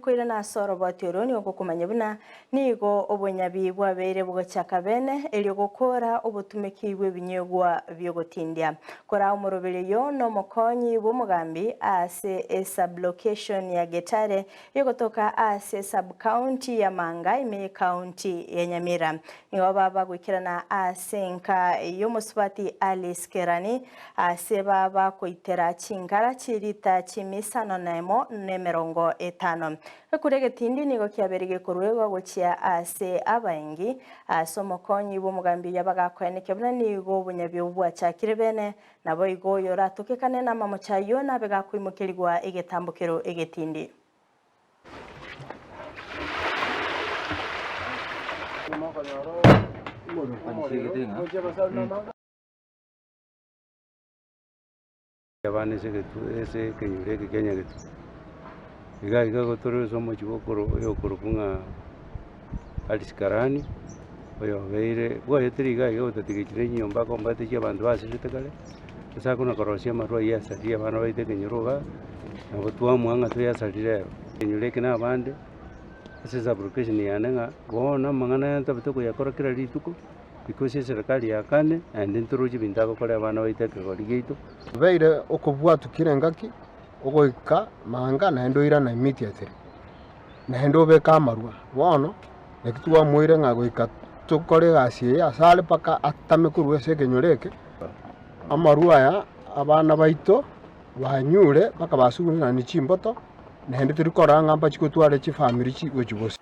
Koirana ase oroboti oro nigo gokomanya buna nigo obonyabi bwabeire bogochaka bene erio gokoora obotumeki bw'ebinyegwa bi'ogotindia. Koraa omoroberi oyo nomokonyi bw'omogambi ase esublocation ya Getare egotoka ase esubcounty ya Manga ime y'ecounty ya Nyamira. Nigo baba goikerana ase enka y'omosubati Alice Kerani Ase babakoitera chinkara chirita chimisano nemo nemerongo etano. Ekura egetindi nigo kiabeire gekoruegwa gochia ase abaengi. Ase omokonyi bw'omogambi oyio bagakoenekia buna nigo obonyabi obwo bwachakire bene, naboigo oyoratokekane namamocho ayio nabe gakoimokerigwa egetambokero egetindi. Abana ase egetu ase ekenyoro eke kia Nyagetu. Iga iga gotore ase omochie bwa okoro oyo okorokwa ng'a Alice Karani, oyo obeire bwaetire iga iga gotatigechire chinyomba akombate chia abanto basirete kare, ase akona korosia amarwa aywo asaria abana baito ekenyoro igaa, nabo twamua ng'a toyasari rero. Ekenyoro eke na abande, ase esublocation yane ng'a bono amang'ana aya ntobe tokoyakora kera rituko. Because eserekari ya kane naende ntoroche ebinto agokora abana baito ekegori giaito. Obeire okobwatwa kera engaki, ogoika manga naende oirana immediately, naende obeke amarwa. Bono, naki twamoire ng'a goika tokore egasi eye asare mpaka atame korwa ase ekenyoro eke, amarwa aya abana baito banyure mpaka basugunane chimboto, naende tori korora ng'a mbachie gotwara chifamiri chi gochia gose.